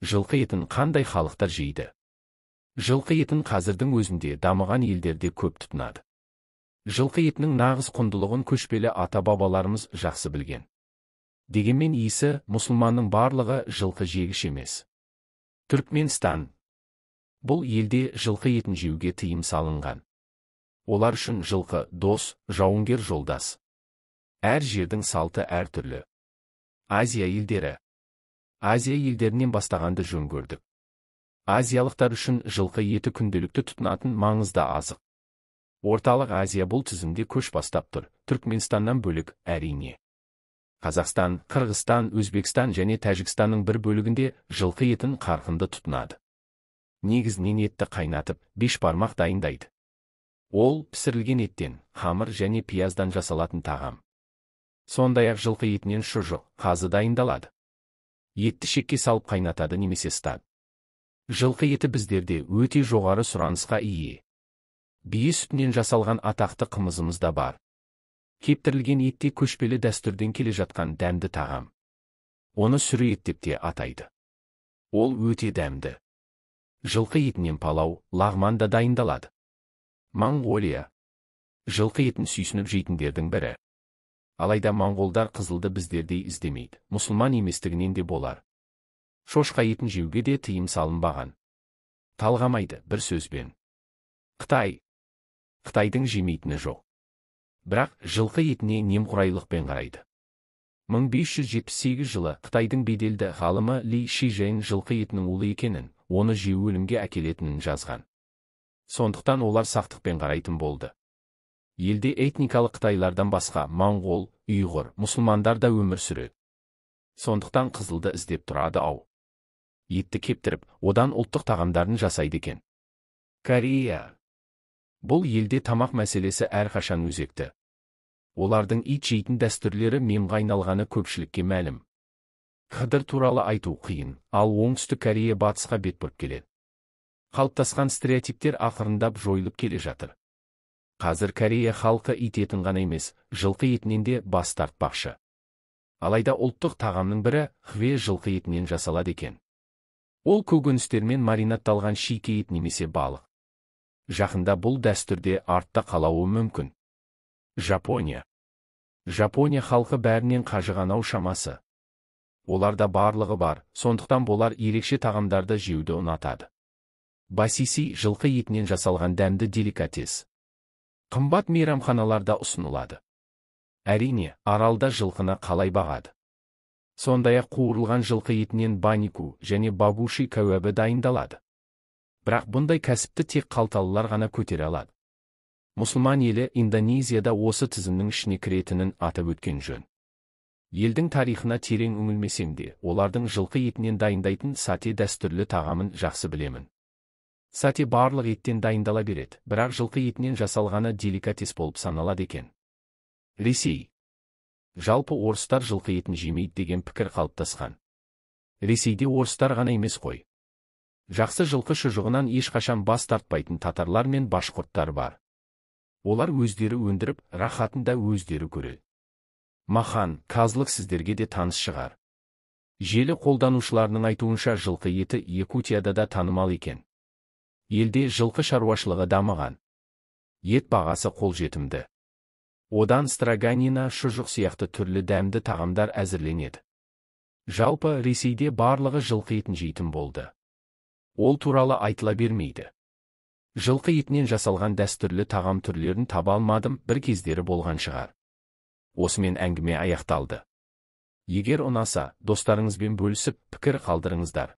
Жылқы етін қандай халықтар жейді? Жылқы етін қазірдің өзінде дамыған елдерде көп тұтынады. Жылқы етінің нағыз құндылығын көшпелі ата-бабаларымыз жақсы білген. Дегенмен иісі мұсылманның барлығы жылқы жегіш емес. Түркменстан. Бұл елде жылқы етін жеуге тыйым салынған. Олар үшін жылқы дос, жауынгер жолдас. Әр жердің салты әртүрлі. Азия елдері. Азия елдерінен бастағанды жөн көрдік. Азиялықтар үшін жылқы еті күнделікті тұтынатын маңызды азық. Орталық Азия бұл тізімде көш бастап тұр, Түркменстаннан бөлек әрине. Қазақстан, Қырғызстан, Өзбекстан және Тәжікстанның бір бөлігінде жылқы етін қарқынды тұтынады. Негізінен етті қайнатып, бешбармақ дайындайды. Ол пісірілген еттен, қамыр және пияздан жасалатын тағам. Сондай-ақ жылқы етінен шұжық, қазы дайындалады. Етті шекке салып қайнатады немесе ысытады. Жылқы еті біздерде өте жоғары сұранысқа ие. Бие сүтінен жасалған атақты қымызымыз да бар. Кептірілген етте көшпелі дәстүрден келе жатқан дәмді тағам. Оны сүрі ет деп те атайды. Ол өте дәмді. Жылқы етінен палау, лағман да дайындалады. Моңғолия. Жылқы етін сүйсініп жейтіндердің бірі. Алайда моңғолдар қызылды біздердей іздемейді, мұсылман еместігінен де болар. Шошқа етін жеуге де тыйым салынбаған. Талғамайды бір сөзбен. Қытай. Қытайдың жемейтіні жоқ. Бірақ жылқы етіне немқұрайлықпен қарайды. 1578 жылы Қытайдың беделді ғалымы Ли Шижэн жылқы етінің улы екенін, оны жеу өлімге әкелетінін жазған. Сондықтан олар сақтықпен қарайтын болды. Елде этникалық қытайлардан басқа моңғол, ұйғыр, мұсылмандар да өмір сүреді. Сондықтан қызылды іздеп тұрады ау. Етті кептіріп, одан ұлттық тағамдарын жасайды екен. Корея. Бұл елде тамақ мәселесі әрқашан өзекті. Олардың ит жейтін дәстүрлері мемға айналғаны көпшілікке мәлім. КХДР туралы айту қиын, ал Оңтүстік Корея батысқа бет бұрып келеді. Қалыптасқан стереотиптер ақырындап жойылып келе жатыр. Қазір Корея халқы ит етін ғана емес, жылқы етінен де бас тартпақшы. Алайда ұлттық тағамның бірі хве жылқы етінен жасалады екен. Ол көкөністермен маринадталған шикі ет немесе балық. Жақында бұл дәстүрде артта қалауы мүмкін. Жапония. Жапония халқы бәрінен қажыған ау шамасы. Оларда барлығы бар, сондықтан болар ерекше тағамдарды жеуді ұнатады. Басиси жылқы етінен жасалған дәмді деликатес. Қымбат мейрамханаларда ұсынылады. Әрине, аралда жылқыны қалай бағады. Сондай-ақ қуырылған жылқы етінен банику және багуши кәуабы дайындалады. Бірақ бұндай кәсіпті тек қалталылар ғана көтере алады. Мұсылман елі Индонезияда осы тізімнің ішіне кіретінін атап өткен жөн. Елдің тарихына терең үңілмесем де, олардың жылқы етінен дайындайтын сате дәстүрлі тағамын жақсы білемін. Сате барлық еттен дайындала береді, бірақ жылқы етінен жасалғаны деликатес болып саналады екен. Ресей. Жалпы орыстар жылқы етін жемейді деген пікір қалыптасқан. Ресейде орыстар ғана емес қой. Жақсы жылқы шұжығынан ешқашан бас тартпайтын татарлар мен башқұрттар бар. Олар өздері өндіріп, рахатын да өздері көреді. Махан, казлық сіздерге де таныс шығар. Желі қолданушыларының айтуынша жылқы еті Якутияда да танымал екен. Елде жылқы шаруашылығы дамыған. Ет бағасы қолжетімді. Одан строганина, шұжық сияқты түрлі дәмді тағамдар әзірленеді. Жалпы Ресейде барлығы жылқы етін жейтін болды. Ол туралы айтыла бермейді. Жылқы етінен жасалған дәстүрлі тағам түрлерін таба алмадым, бір кездері болған шығар. Осымен әңгіме аяқталды. Егер ұнаса, достарыңызбен бөлісіп, пікір қалдырыңыздар.